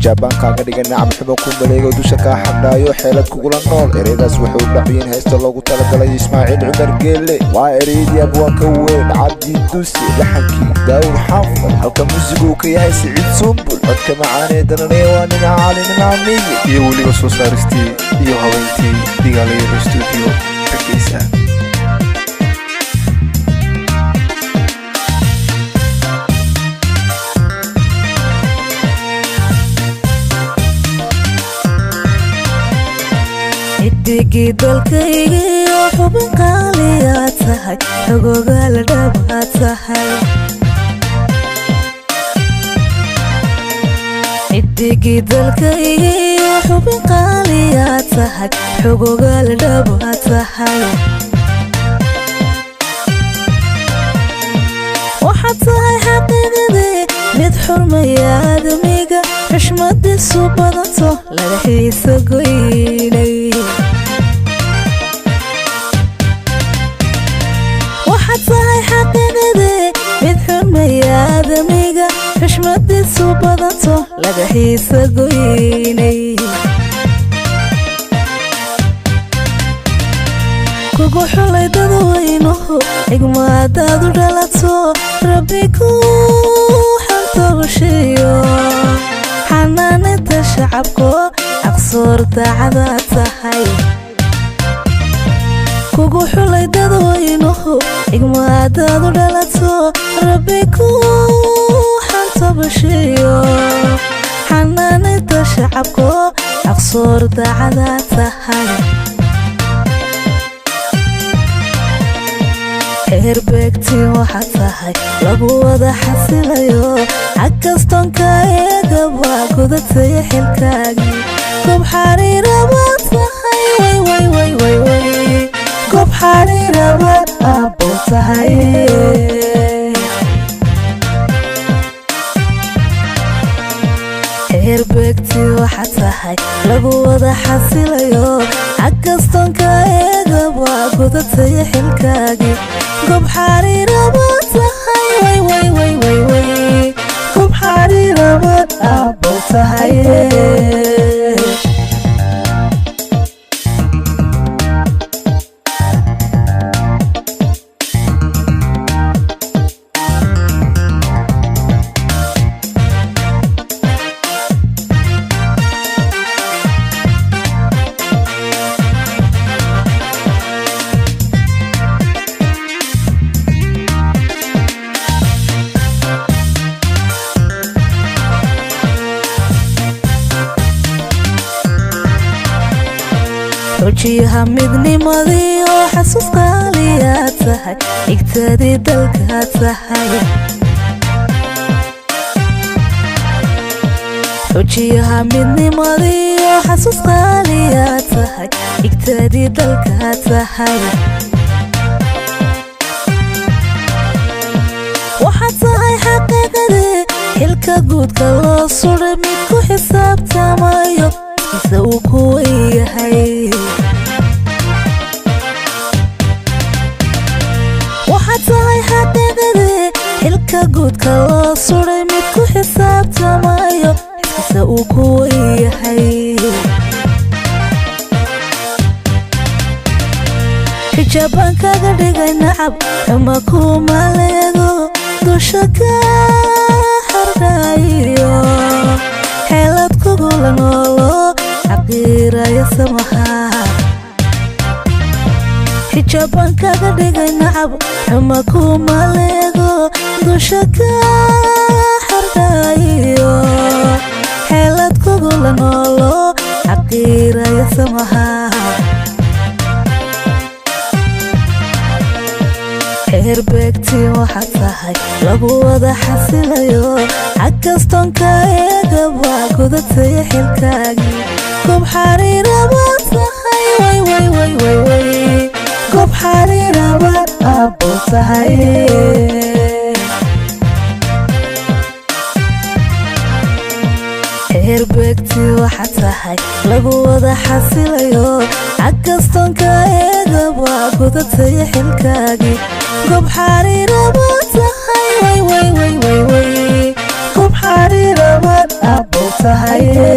Xijaabaan kaaga dhigay nacab xumo ku maleego, dusha kaa xardhaayo, xeelad kugula nool. Ereyadaas waxay u dhaciyeen heesta loogu talagalay Ismaaciil Cumar Geelle. Waa ereyadii abwaanka weyn Cabdi Dusi, laxankii Daawud Xaafad, halka muusigu uu ka yahay Siciid Sumbul. Codka macaanee dananaya waa Nimca Cali Nimcamiye. Iyo weliba soo saaristii iyo habeyntii Dhigaalayaro Stuudiyo, Hargeysa. Xidigii dalkaygiio xubin qaaliyaad tahay, xogogaal dhabaad tahay. Xidigii dalkaygiio xubin qaaliyaad tahay, xogogaal dhabaad tahay. Waxaad tahay xaqiiqadii mid xurmaya aadamiga, xushmadiisu badanto, laga xiisa goynay. Waxaad tahay xaqiiqadii mid xurmaya aadamiga, xushmadiisu badanto, laga xiisa goynay. Kugu xulay dadweynuhu xigmadaadu dhalato, Rabbi ku xantobashiyo xanaaninta shacabko, aqsoor daacadaad tahay. Kugu xulay dadweynuhu xigmadaadu dhalato, Rabbi ku xantobashiyo xanaaninta shacabko, aqsoor daacadaad tahay. Xeerbeegtii waxaad tahay lagu wada xasilayo, xag kastoonka eegaba gudataya xilkaagii. Gob xariirabaad tahay, wywywywwy, gob xariirabaad aabbo tahay. Xeerbeegtii waxaad tahay lagu wada xasilayo, xag kastoonka eegaba gudataya xilkaagii. Gob xariirabaad tahay, wywywywwy, gob xariirabaad aabbo tahay. Xojiyaha midnimadii oo xasuus qaaliyaad tahay, xigtadii dalkaad tahay. Xojiyaha midnimadii oo xasuus qaaliyaad tahay, xigtadii dalkaad tahay. Waxaad tahay xaqiiqadii xilka guudka loo suray mid ku xisaabtamayo iskiisa uu ku weynyahay. Waxaad tahay xaqiiqadii xilka guudka loo suray mid ku xisaabtamayo iskiisa uu ku weynyahay. Xijaabaan kaga dhigay nacab xuma kuma leego, dusha ka xardhaayo, xeelad kugula noolo, xaqiiraya samaha. Xijaabaan kaga dhigay nacab xuma kuma leego, dusha ka xardhaayo, xeelad kugula noolo, xaqiiraya samaha. Xeerbeegtii waxaad tahay lagu wada xasilayo, xag kastoonka eegaba gudataya xilkaagii. Gob xariirabaad tahay, wywywywwy, gob xariirabaad aabbo tahay. Xeerbeegtii waxaad tahay lagu wada xasilayo, xag kastoonka eegaba gudataya xilkaagii. Gob xariirabaad tahay, wywywywwy, gob xariirabaad aabbo tahay. Geelle.